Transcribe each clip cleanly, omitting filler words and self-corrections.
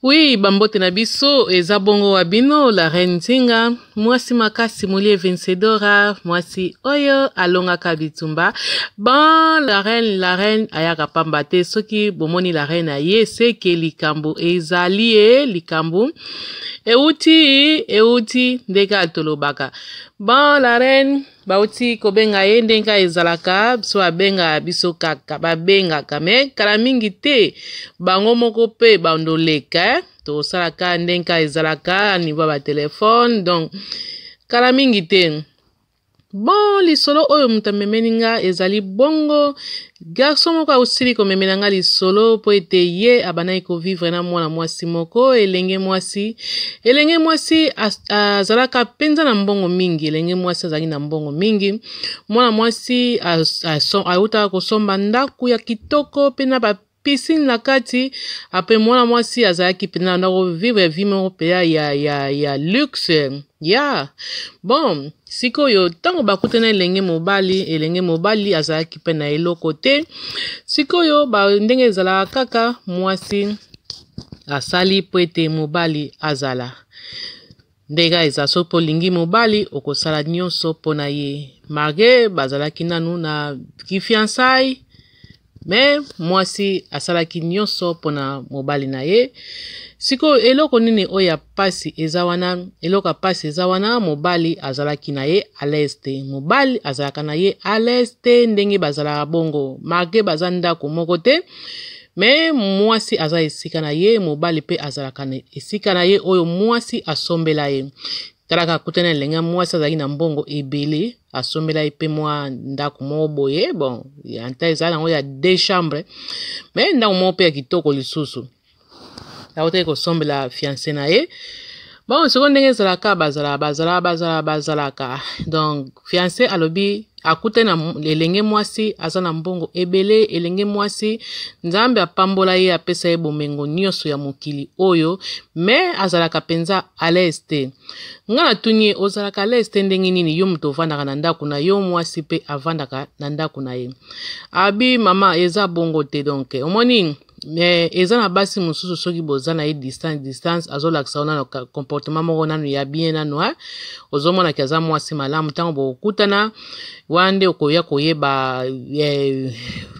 Oui, bambote na biso eza bongo wa bino la reine Nzinga, mwasi makasi molie vencedora, mwasi oyo alongaka bitumba. Bon, la reine ayaka pamba te. Soki bomoni la reine aye, seke likambo ezali e likambo euti euti ndenge tolobaka. Bon, la reine bauti kobenga ye ndenge ezalaka. Biso babengaka biso kaka, babengaka me kala mingi te, bango moko mpe bandoleka. Tosalaka ndenge ezalaka niveau ya batelefone, donc kala mingi te. Bon, lisolo oyo moto amemeli nga ezali bongo garçon moko ausili komemela nga lisolo mpo ete ye abandaki kovivre na mwana mwasi moko, elenge mwasi. Elenge mwasi azalaka mpenza na mbongo mingi. Elenge mwasi azalaki na mbongo mingi. Mwana mwasi autaka kosomba ndako ya kitoko mpe na ba piscine na kati. Apres, mwana mwasi azalaki mpenza na kovivre vie moko mpenza ya luxe ya bon. Sikoyo, ntango bakutana elenge mobali, elenge mobali azalaki mpe na eloko te. Sikoyo, ndenge ezalaka kaka, mwasi asali mpo ete mobali azala ndenge eza. Soki olingi mobali, okosala nyonso mpo na ye. Malgré bazalaki nanu na kifiançailles, me mwasi asalaki nyonso mpona mobali na ye. Sikoyo, eloko nini oyo ya pasi eza wana? Eloko ya pasi eza wana, mobali azalaki na ye à l'aise te. Mobali azalaka na ye à l'aise te ndenge bazalaka bongo, malgré baza ndako moko te, me mwasi aza esika na ye, mobali mpe azalaka na esika na ye oyo mwasi asombela ye. Talaka, akutani elenge mwasi azalaki na mbongo ebele, asombela ye mpe mwa ndako moko boye. Bon, anta eza nango ya deux chambre, me ndako moko mpe ya kitoko lisusu akotaki kosombela fiancé na ye. Bon, sikoyo ndenge ezalaka, bazala bazala bazala bazalaka. Donc fiancé alobi akutani na elenge mwasi aza na mbongo ebele. Elenge mwasi, Nzambe apambola ye, apesa ye bomengo nyonso ya mokili oyo, me azalaka mpenza à l'aise te. Nga natuni ye: "Ozalaka à l'aise te ndenge nini? Yo moto ovandaka na ndako na yo, mwasi mpe avandaka na ndako na ye." Abi: "Mama, eza bongo te." Donc omoni, me eza na basi mosusu, soki boza na ye distance distance, azolakisa yo nano comportement moko nanu ya bien nanu, ozomonaki aza mwasi malamu. Ntango bokokutana wana nde okoya koyeba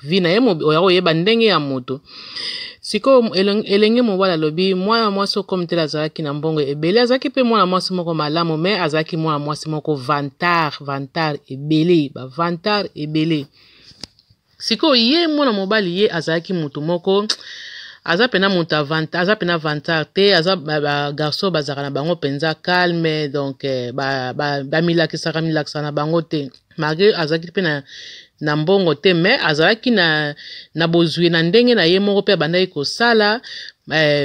vie na ye, oya koyeba ndenge ya moto. Sikoyo elenge mobali alobi mwana mwasi okomi tele azalaki na mbongo ebele, azalaki mpe mwana mwasi moko malamu, me azalaki mwana mwasi moko vantard, vantard ebele, bavantard ebele. Sikoyo ye mwana mobali, ye azalaki motu moko aza pena moto aza pena vantard te. Aza bagarçon bazalaka na bango mpenza calme, donc bamilakisaka milakisaka na bango te. Malgré azalaki mpe na mbongo te, me azalaki na bozwi na ndenge na ye moko mpe abandaki kosala.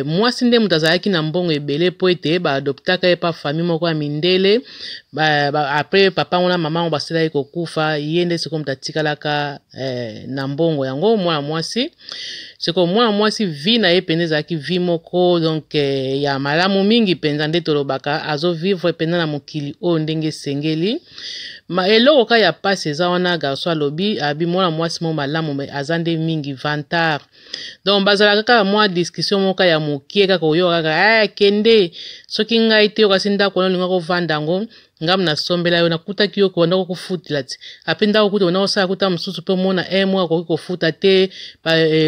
Mwasi nde moto azalaki na mbongo ebele mpo ete baadoptaka ye pa famille moko ya mindele. Après papa ngo na mama ngo basilaki kokufa, ye nde sikoyo moto atikalaka na mbongo yango. Mwana mwasi, sikoyo mwana mwasi, vie na ye mpenza ezalaki vie moko donc ya malamu mingi mpenza. Nde tolobaka azovivre mpenza na mokili oyo ndenge esengeli. Ma eloko kaka ya pasi eza wana, garçon alobi, abi mwana mwasi mo malamu, me aza nde mingi vantard. Donc bazalaka kaka mwa discussion moko ya mokie kaka, oyoka kaka: "Kende, soki ngai te, okasi ndako wana olinga kovanda yango, ngamu nasombela yo, nakutaki yo kobanda kofutela ti ape ndako kuta ona kosala kuta mosusu mpe omona un mois akoki kofuta te,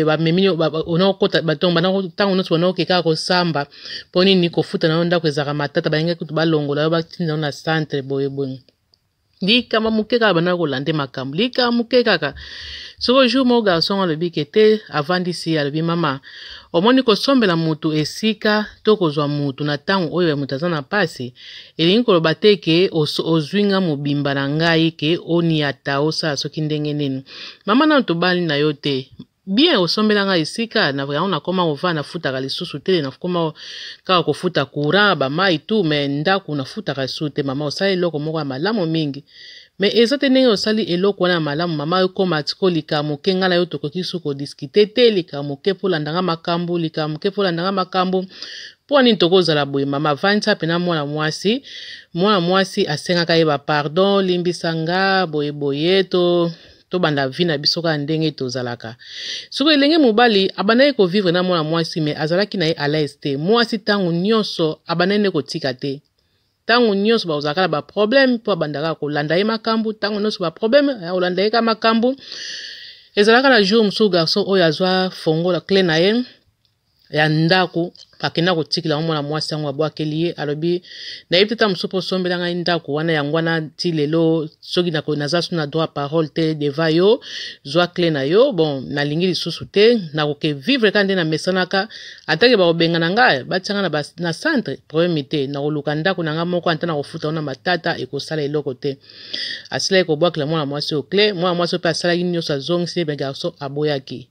bamemi ona kokota ntango nyonso bana oke kaka kosamba mpo nini kofuta na yo ndako ezalaka matata, balingi kutu balongola yo, batinda yo na centre boyeboye." Likambo moke kaka, banda kolanda makambo, likambo moke kaka. Soko jour moko garçon alobi ke te, avandisi, alobi: "Mama, omoni, kosombela motu esika to kozwa motu na ntango oyo ya moto aza na mpasi, elingi koloba te ke ozwi nga mobimba na ngai, ke oniata osala soki ndenge nini. Mama, nano tobali na yo te. Bien, osombela ngai esika na yango, nakoma kovanda, nafutaka lisusu te. Nakoma kaka kofuta courant, bamai, tu me ndako nafutaka lisusu te. Mama, osali eloko moko ya malamu mingi, me eza te ndenge osali eloko wana ya malamu, mama, ekóma tiko likambo moke, ngai na yo tokoki su kodiscuter te. Likambo moke mpo olandanga makambo, likambo moke mpo olandanga makambo. Mpo nini tokozala boye, mama?" Avandisa mpena mwana mwasi. Mwana mwasi asengaka ye bapardon: "Limbisa nga boyeboye to." Tobanda vie na biso kaka ndenge tozalaka. Sikoyo elenge mobali abandaki kovivre na mwana mwasi, me azalaki na ye à l'aise te. Mwasi ntango nyonso abandaki nde kotika te. Ntango nyonso bakozalaka na baproblème, mpo abandaka kolanda ye makambo. Ntango nyonso baproblème, kolanda ye ka makambo. Ezalaka na jour mosusu, garçon oyo azwa fongola, clé na ye ya ndako, akenda kotikela yango mwana mwasi yango. Abwakeli ye, alobi: "Nayebi te, ta mosusu mpo osombela ngai ndako wana, yango wana ti lelo soki naza su na droit parole te devant yo. Zwa clé na yo. Bon, nalingi lisusu te, nakoke vivre kaka nde namesanaka. Atake bakobenga na ngai, batianga na centre, problème te. Nakoluka ndako na ngai moko, ata nakofuta wana matata, ekosala eloko te." Asilaki kobwakela mwana mwasi oyo clé. Mwana mwasi oyo mpe asalaki nyonso, azongisi ye, me garçon aboyaki.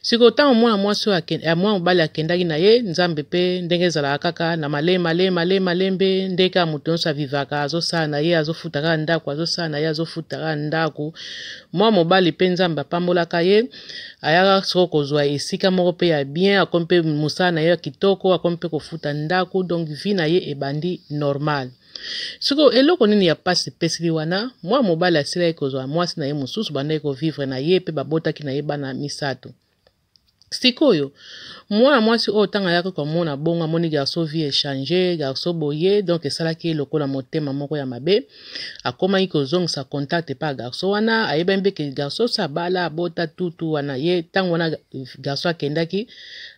Sikoyo ntango mwana mwasi oyo, mwana mobali akendaki na ye, Nzambe mpe ndenge ezalaka kaka na malembe, malembe, malembe, malembe, nde kaka moto nyonso avivaka, azosala na ye, azofuta kaka ndako, azosala na ye, azofuta kaka ndako. Mwana mobali mpe Nzambe apambolaka ye, ayaka soko kozwa esika moko mpe ya bien, akomi mpe mosala na ye ya kitoko, akomi mpe kofuta ndako. Donc vie na ye ebandi normal. Sikoyo eloko nini ya mpasi epesili wana? Mwana mobali asilaki kozwa mwasi na ye mosusu, bandaki kovivre na ye mpe babotaki na ye bana misato. Sikoyo mwana mwasi oyo, ntango ayaki komona bongo, amoni garçon vie echange, garçon boye, donc esalaki ye lokola motema moko ya mabe. Akomaki kozongisa contact epa ya garçon wana. Ayebaki mpe ke garçon so abala, abota tutu wana. Ye ntango wana garçon akendaki,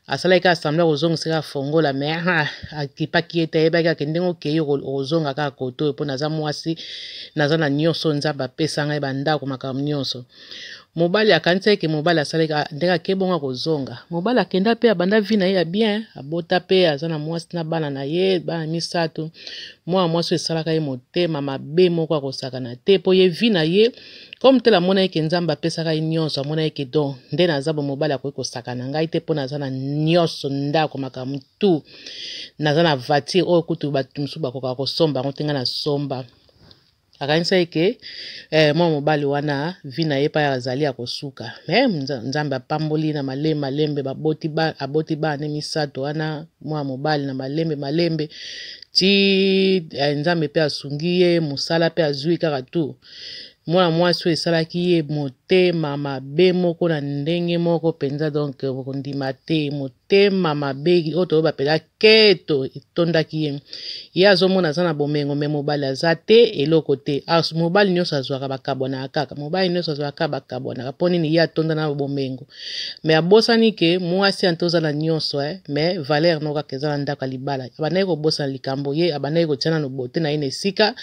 asalaki kaka semblant kozongisa kaka fongola, mais akipaki ye te. Ayebaki kaka ndenge okei, okozonga kaka kote oyo, mpo naza mwasi, naza na nyonso Nzambe apesa ngai, bandako, makambo nyonso. Mobali akanisaki ke mobali asalaki ndenge ake bongo, akozonga. Mobali akenda mpe abanda vie na ye ya bien, abota mpe, aza na mwasi na bana na ye, bana misato. Mwana mwasi oyo esalaka ye motema mabe moko akosakana te, mpo ye vie na ye comme tel, amona eke Nzambe apesaka ye nyonso. Amona eke don nde naza bo, mobali akoki kosakana ngai te, mpo naza na nyonso, ndako, makambo tu, naza na voiture oyo kutu bato mosusu bakokaka kosomba yango te, ngai nasomba. Akanisa eke mwana mobali wana vie na ye epai azali ya kosuka. Me Nzambe apamboli na malembe malembe, baboti ba, aboti bana misato wana. Mwana mobali na malembe malembe ti Nzambe mpe asungi ye, mosala mpe azwi kaka tu. Mwana mwasi oyo esalaki ye motema mabe moko na ndenge moko mpenza, donc kondima te, motema mabe oyo toyoba mpenza keto etondaki ye. Ye azomona aza na bomengo, me mobali aza te, eloko te. Mobali nyonso azwaka, bakabwanaka kaka. Mobali nyonso azwaka kaka, bakabwanaka. Mpo nini? Ye atonda na bomengo, me abosani ke mwasi ante oza na nyonso, me valeur no kaka eza na ndako ya libala. Abandaki kobosana likambo. Ye abandaki kotia nano bote na ye na esika,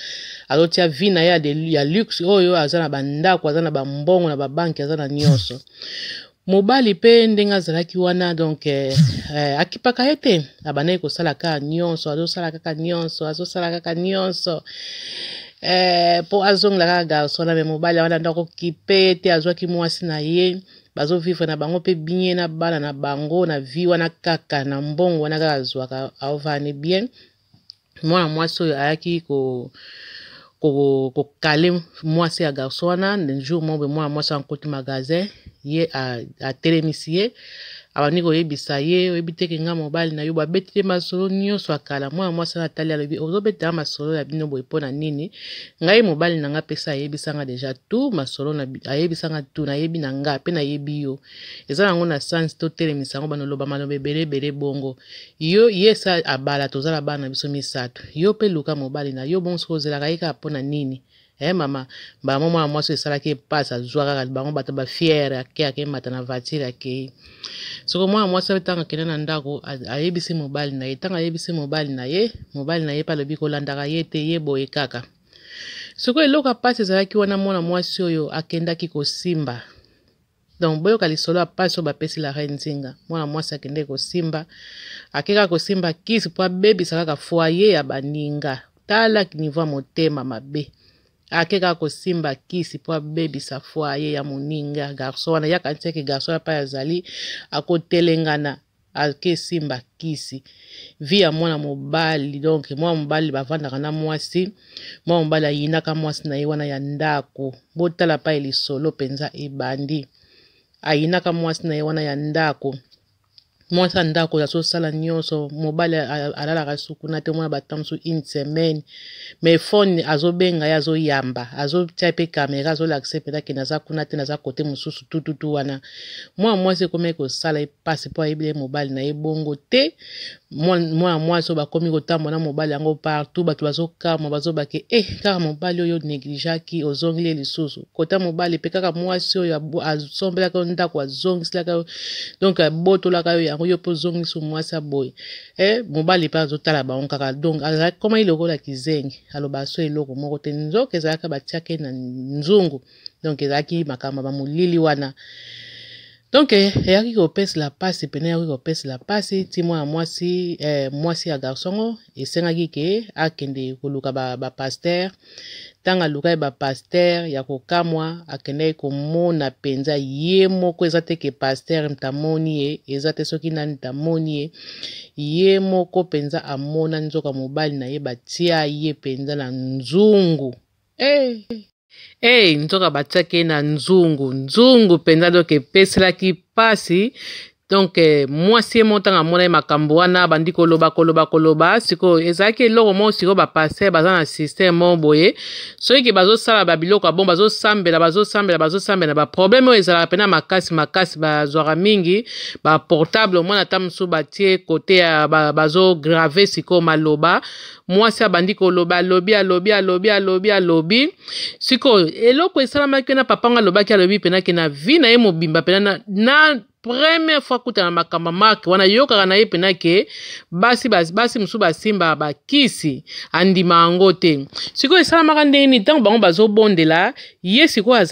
azotia vie na ye ya luxe oyo, aza na bandako, aza na bambongo na babanki, aza na nyonso. Mobali mpe ndenge azalaki wana, donc akipaka ye te. Abandaki kosala kaka nyonso, azosala kaka nyonso, azosala kaka nyonso mpo azongela kaka garçon wana. Me mobali wana ndako kipe ye te. Azwaki mwasi na ye, bazovivre na bango mpe bien na bana na bango, na vie wana kaka, na mbongo wana kaka azwaka, aovani bien. Mwana mwasi oyo ayaki kokale mwasi ya garçon wana. Jour moko, mwana mwasi akoti magasin, ye atelemisi ye, abandi koyebisa ye: "Oyebi teke nga mobali na yo." Babeti ye masolo nyonso ya kala. Mwana mwasi wana atali, alobi: "Ozobetela masolo ya bino boye mpo na nini? Ngai mobali na nga mpesa ayebisanga déjà tout masolo, ayebisanga tout, nayebi na nga mpe nayebi yo. Eza nango na sens totelemisa yango, banoloba maloba ebele ebele bongo. Yo, ye esa abala, tozala bana na biso misato. Yo mpe luka mobali na yo bongo. Soki ozelaka ye kaka mpo na nini? Mama bango." Mwana mwasi esalaki epasi, azwa kaka bango bato bafiere, ake, akemata na voiture, akei. Soko mwana mwasi abe, ntango akende na ndako, ayebisi mobali na ye. Ntango ayebisi mobali na ye, mobali na ye mpe alobi kolandaka ye te, ye boye kaka. Sikoyo eloko ya mpasi ezalaki wana, mwana mwasi oyo akendaki kosimba. Donc boyoka lisolo ya mpasi oyo bapesi la reine Nzinga. Mwana mwasi akendeki kosimba, akekaka kosimba kisi mpo abebisa kaka foyer ya baninga. Tala niveau ya motema mabe! Ake kaka kosimba kisi mpo abebisa foyer ya moninga, garçon wana. Yaka ntiaki garçon ya pai azali akotelengana, ake esimba kisi, vie ya mwana mobali. Donc mwana mobali bavandaka na mwasi, mwana mobali ayinaka mwasi na ye wana ya ndako. Botala pai lisolo mpenza ebandi. Ayinaka mwasi na ye wana ya ndako. Mwasi ya ndako azosala nyonso, mobali alalaka su kuna te, omona bata mosusu une semaine, mais phone azobenga ye, azoyamba, azotia pe camera, azolakisa mpenza ke naza kuna te, naza kote mosusu tututu. Wana mwana mwasi ekomaki kosala ye mpasi mpo ayebi ye mobali na ye bongo te. Mwana mwasi oyo bakomi kotambola na mobali yango partout, bato bazokamwa, bazobake e eh, kaka mobali oyo negligeaki, ozongeli ye lisusu kota mobali mpe kaka mwasi oyo asombelaka yo ndako, azongiselaka yo, donc abotolaka yo yango, yo mpe ozongisi mwasi ya boye. Eh, mobali mpe azotala bango kaka, donc azalaki komaki lokola kizengi, aloba so eloko moko te. Nzoka ezalaka batiaki ye na nzungu, donc ezalaki makambo ya bamolili wana. Donc eyaki kopesela mpasi pene, eyaki kopesela mpasi ti mwana mwasi, mwasi ya garçon ngo esengaki ke akende koluka bapaster ba. Ntango alukaki bapaster ya kokamwa, akendaki komona mpenza ye moko, eza te ke paster moto amoni ye, eza te soki nani moto amoni ye, ye moko mpenza amona nzoka mobali na ye batia ye mpenza na nzungu. Hey. Hey, nzoka batiaki ye na nzungu, nzungu mpenza, donc epeselaki mpasi. Donc mwasi ye moko ntango amonaki makambo wana, abandi koloba, koloba, koloba. Sikoyo ezalaki eloko moko, sikoyo bapaster baza na systeme moko boye, soki bazosala babiloko ya bon, bazosambela, bazosambela, bazosambela, baproblème oyo ezalaka mpena makasi makasi, bazwaka mingi baportable, omwana ata mosusu batie kote ya bazograve. Sikoyo maloba mwasi abandi koloba, alobi, alobi, alobi, alobi, alobi. Sikoyo eloko esalamaki na papa ngo, alobaki, alobi mpena ke na vie na ye mobimba mpena na première fois akutana makambo marke wana, yokaka na ye mpena ke basi basi mosusu basimbaka bakisi, andima yango te. Sikoyo esalamaka ndenge nini? Ntango bango bazobondela ye, sikoyo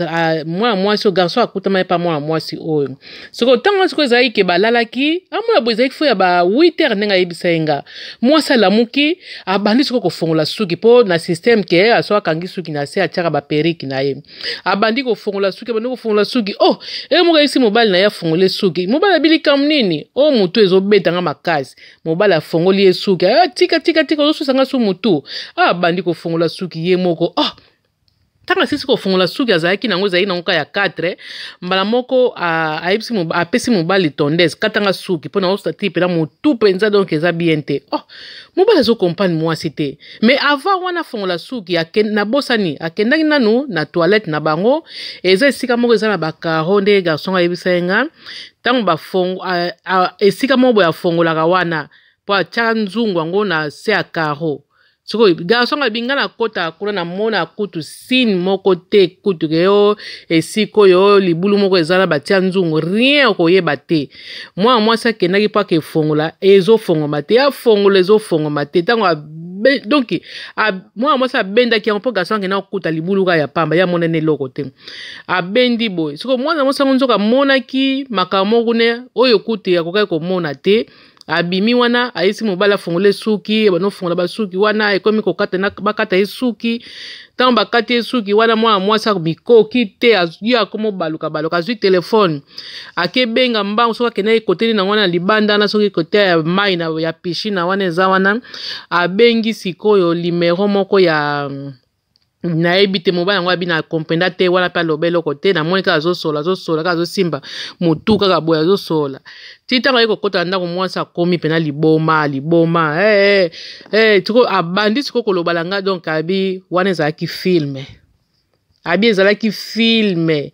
mwana mwasi oyo, garçon akutama ye pa mwana mwasi oyo. Sikoyo ntango wana, sikoyo ezalaki ke balalaki, amona boye, ezalaki fo ya ba 8 heures ndenge ayebisa ye nga. Mwasi alamuki, abandi sikoyo kofongola suki, mpo na systeme ke aso akangi suki na se, atiaka baperike na ye. Abandi kofongola suki, abandi kofongola suki. Oh, eye moko ayebisi mobali na ye afongole suki. Mobali abi likambo nini? O oh, motu ezobeta nga makasi. Mobali afongoli ye suki. Ah, tika, tika, tika, ozosusa nga su motu. Ah, abandi kofongola suki ye moko. Oh, ntango asilisi kofongola suki, azalaki nango, ezalaki nango kaka ya 4. Mbala moko ayebisi, apesi mobali tondeuse: katanga suki mpo na ti mpena motu mpenza, donc eza bien te. Oh, mobali azokomprendre mwasi te. Mais avant wana afongola suki, nabosani, akendaki nanu na toilette na bango, eza esika moko eza na bakaro, nde garçon ayebisa ye nga ntango bafongo esika moko boye afongolaka wana mpo atiaka nzungu yango na se ya karo. Sikoyo garçon alobi: nga nakota kuna, namona kutu signe moko te, kutu ke yo esika oyo libulu moko eza na batia nzungu, rien, okoyeba te. Mwana mwasi akendaki mpo akefongola, ezofongoma te, afongola, ezofongoma te. Ntango donc mwana mwasi abendaki yango mpo garçon akenda kokuta libulu kaka ya pamba, ye amonani eloko te. Abendi boye, sikoyo mwana mwasi yango nzoka amonaki makambo moko kuna oyo kutu akokaki komona te. Abimi wana, ayesi mobali afongole suki, banofongola basuki wana, ekomi kokata, bakata ye suki. Ntango bakati ye suki wana, mwana mwasi mikoki te, ye akomi obaluka baluka, azwi telefone, akebenga mbangu. Soki akendaki koteli nango wana na libanda wana, soki kote ya mai na ya piscine wana eza wana, abengi sikoyo limero moko ya nayebi te. Mobali yango abi na comprenda te wana mpe aloba eloko te. Namoni kaka azosola, azosola kaka, azosimba motu kaka boye, azosola ti ntango aye kokota na ndako. Mwasi akomi mpena liboma, liboma. Hey, hey, hey. Tiko abandi sikoyo koloba na ngai, donc abi wana ezalaki filme, abi ezalaki filme.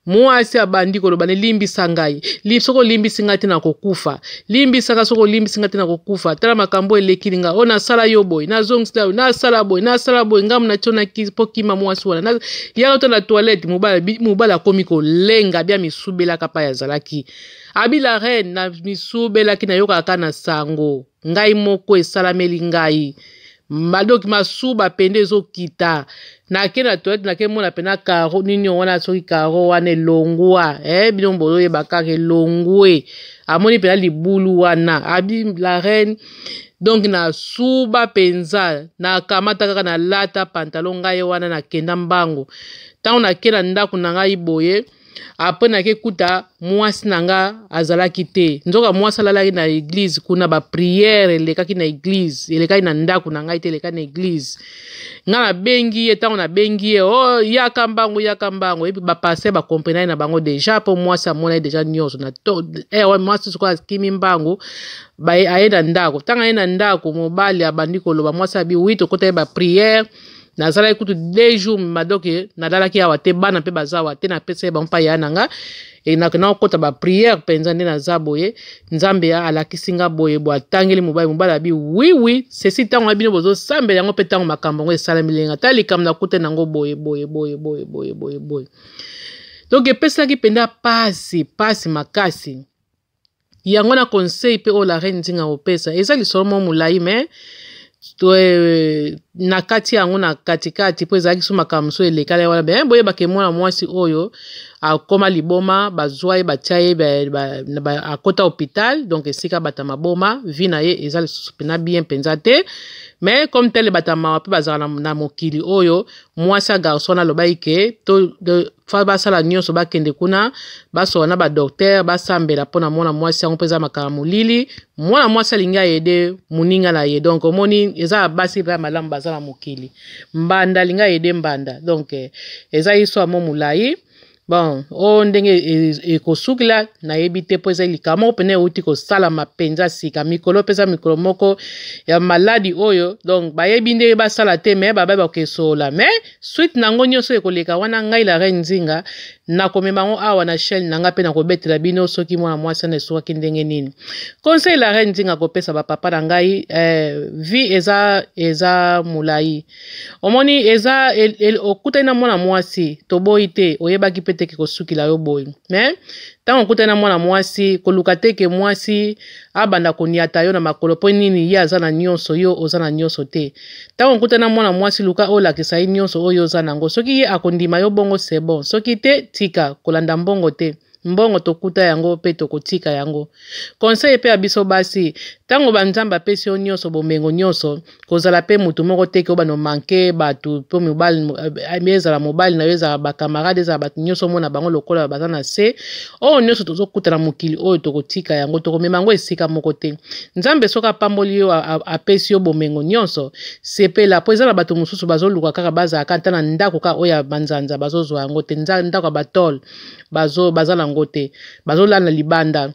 Mwasi abandi koloba: nelimbisa ngai, soki olimbisi ngai te nakokufa, limbisa ngai, soki olimbisi ngai te nakokufa. Tala makambo elekili ngai oyo, nasala yo boye, nazongisela yo, nasala boye, nasala boye, ngambo natio na mpo kima. Mwasi wana yaka to na toilette, mobali, mobali akomi kolenga, bia misubelaka pai azalaki. Abi: la reine, na misubelaki, nayokaka kaka na sango ngai moko esalameli ngai, madoki masuba pende ezokita. Nake na toilette, nake mona pena karo nini wana, soki karo wana elongwa, bino bozoyeba kaka elongwe. Amoni pena libulu wana. Abi: la reine, donc nasuba mpenza, nakamata kaka, nalata pantalon ngai wana, nakenda mbangu. Ntango nake na ndako na ngai boye, Apres nake kuta mwasi na nga azalaki te. Nzoka mwasi alalaki na eglise kuna, ba prière elekaki na eglise, elekaki na ndako na ngai te, elekaki na eglise. Nga nabengi ye, ntango nabengi ye, oh, yaka mbangu, yaka mbangu. Epi ba pasteur ba comprenaki na bango deja, mpo mwasi amonaki deja nyonso na to, eh, mwasi sikoyo akimi mbangu, baye aye na ndako. Ntango aye na ndako, mobali abandi koloba, mwasi abi oui, tokotaki ba prière. Nazalaki kutu 2 jours madoke, nalalaki awa te, bana mpe baza awa te, napesaki bango mpa ya na nga. E nakota ba prière mpenza nde naza boye, Nzambe alakisi nga boye bo, atangeli mobali, mobali abi oui oui, ceci ntango ya bino bozosambela yango, mpe ntango makambo yango esalami lenga, ta likambo nakute nango boye boye boye boye boye boye boye. Donc epesaki mpenza pasi, pasi makasi. Yango na conseil pe oyo la reine Nzinga kopesa eza lisolo moko molai, mais to, na kati yango na katikati mpo ezalaki so makambo mosusu elekala wana, me boyebake mwana mwasi oyo akoma liboma, bazwa ye batia ye akota hôpital, donc esika bata maboma, vie na ye eza lisusu mpena bien mpenza te. Mais comme tel bata mawa mpe bazala na mokili oyo, mwasi ya garçon wana alobaki ke to, fa basala nyonso bakende kuna basola na badoktere, basambela mpo na mwana mwasi yango, mpo eza makambo molili, mwana mwasi alingi ayede moninga na ye. Donc omoni eza basi mpe ya malamu baza na mokili, mbanda alingi ayede mbanda. Donc eza histoire mo molai. Bon, oyo ndenge ekosukila nayebi te, mpo eza likambo moko pene euti kosalama mpenza sika mikolo, mpe eza mikolo moko ya maladi oyo, donc bayebi ndenge basala te, me babai bakokesola. Me suite na yango nyonso ekoleka wana, ngai la reine Nzinga nakomema yango awa na chaîne na ngai, mpe nakobetela bino soki mwana mwasi wana esukaki ndenge nini. Conseil la reine Nzinga kopesa bapapa na ngai, vie eza molai. Omoni eza okutani na mwana mwasi, toboyi te, oyebaki pe te ke kosukila yo boye. Mais ntango okutani na mwana mwasi, koluka te ke mwasi abanda koniata yo na makolo, mpo nini ye aza na nyonso, yo oza na nyonso te. Ntango okutani na mwana mwasi, luka olakisa ye nyonso oyo oza nango. Soki ye akondima yo bongo, c'est bon. Soki te, tika kolanda mbongo te. Mbongo tokuta yango pe tokotika yango. Conseil pe ya biso basi, tango ba Nzambe apesi yo nyonso, bomengo nyonso, kozala pe mutu moko te ke obanda manquer batu, po mobali, ezala mobali na yo, ezala ba camarade, ezala batu nyonso omona bango lokola baza na se. Oyo nyonso tozokuta na mokili oyo tokotika yango, tokomema yango esika moko te. Nzambe soki apamboli yo, apesi yo bomengo nyonso, sepela, po eza na bato mosusu bazoluka kaka bazala kaka ata na ndako kaka oyo ya banzanza, bazozwa yango te, ndako ya batole baza nango te, bazolala na libanda.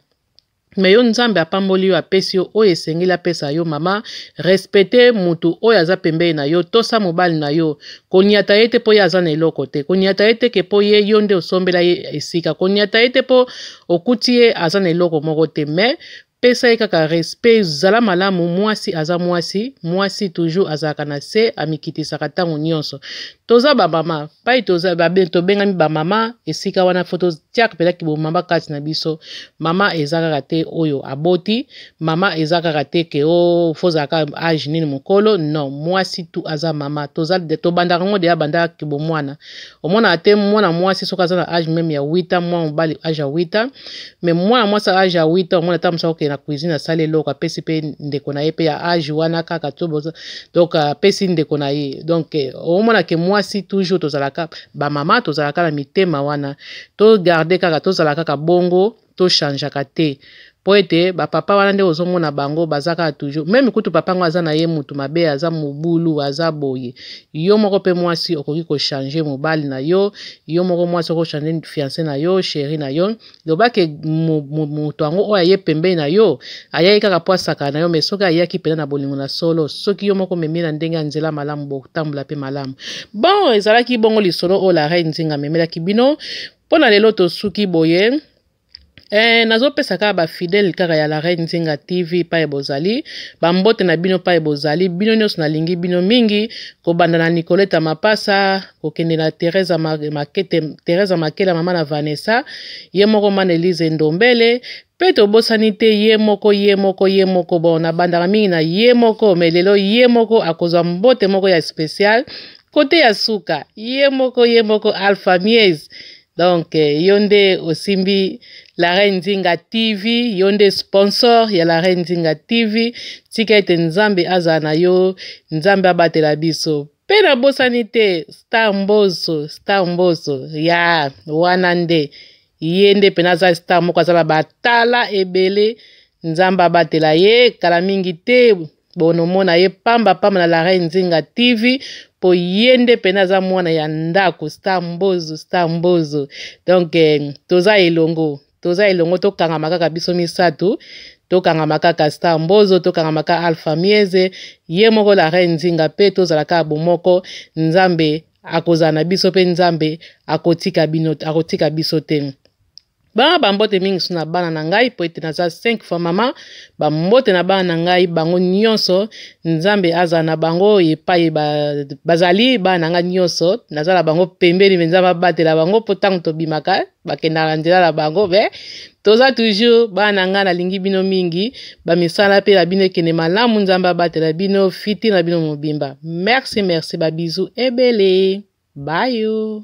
Me yo Nzambe apamboli yo, apesi yo oyo esengeli apesa yo. Mama, respecte mutu oyo aza pembeni na yo, tosa mobali na yo, koniata ye te mpo ye aza na eloko te, koniata ye te ke mpo ye yo nde osombela ye esika, koniata ye te mpo okuti ye aza na eloko moko te, mais pesa ye kaka respect, zala malamu. Mwasi aza mwasi, mwasi toujours azalaka na se, amikitisaka ntango nyonso. Toza bamama pai, toza tobengami bamama, esika wana fo totiaka mpenza kibomama kati na biso. Mama eza kaka te oyo aboti, mama eza kaka te ke o fo ozalaka age nini mokolo, non, mwasi tu aza mama. Toza tobandaka yango deya bandaka kibomwana. Omonaka te mwana mwasi soki aza na age meme ya 8 ans, mwana mobali age ya 8 ans, mais mwana mwasi age ya 8 ans, omona ata mosu akokende na cuisine, asali eloko, apesi mpe ndeko na ye mpe ya age wana kaka to boza, donc apesi ndeko na ye. Donc omona ke mwasi toujours tozalaka bamama, tozalaka na mitema wana, togarde kaka, tozala kaka bongo, tochangeaka te, po ete bapapa wana nde ozomona bango baza kaka toujours meme. Kutu papa yango aza na ye mutu mabe, aza mobulu, aza boye, yo moko mpe mwasi okoki kochange mobali na yo, yo moko mwasi okoki kochange fiancé na yo, chéri na yo. Lobake moto yango oyo aye pembeni na yo, ayaki kaka po asakana na yo, mais soki ayaki mpenza na bolingo na solo, soki yo moko omemi na ndenge ya nzela malamu, botambola mpe malamu. Bon, ezalaki bongo lisolo oyo la reine Nzinga amemelaki bino mpo na lelo. Tosuki boye. Nazopesa kaka bafidèle kaka ya la reine Nzinga TV pai bozali, bambote na bino pai bozali, bino nyonso nalingi bino mingi, kobanda na Nicoleta Mapasa, kokende na Teresa Makete, Teresa Makela, mama na Vanessa, ye moko mana Elise Ndombele, mpe tobosani te ye moko, ye moko, ye moko. Bon, nabandaka mingi na ye moko, me lelo ye moko akozwa mbote moko ya spécial kote ya suka, ye moko, ye moko Alpha Mies. Donc yo nde osimbi la reine Nzinga TV, yo nde sponsor ya la reine Nzinga TV. Tika ete Nzambe azala na yo, Nzambe abatela biso. Mpe nabosani te Star Mboso, Star Mboso ya wana nde. Ye nde pena aza star moko aza na batala ebele. Nzambe abatela ye kala mingi te bonomona ye pamba pamba na La Reine Nzinga TV po ye nde pena aza mwana ya ndako star mbozo star mbozo. Donc eh, toza elongo toza elongo tokangama kaka biso misato tokangama kaka star mbozo tokangama kaka alpha mieze ye moko la reine nzinga mpe tozala kaka bomoko nzambe akozala na biso mpe nzambe akotika bino akotika biso te bana bambote mingi so na bana na ngai mpo ete naza 5 fois mama bambote na bana na ngai bango nyonso nzambe azala na bango epai bazali bana na ngai nyonso naza na bango pembeni mpe nzambe abatela bango mpo ntango tobimaka bakendaka na nzela na bango me toza toujours bana na ngai nalingi bino mingi bamisala mpe na bino ekende malamu nzambe abatela bino fiti na bino mobimba merci merci babizu ebele bayo.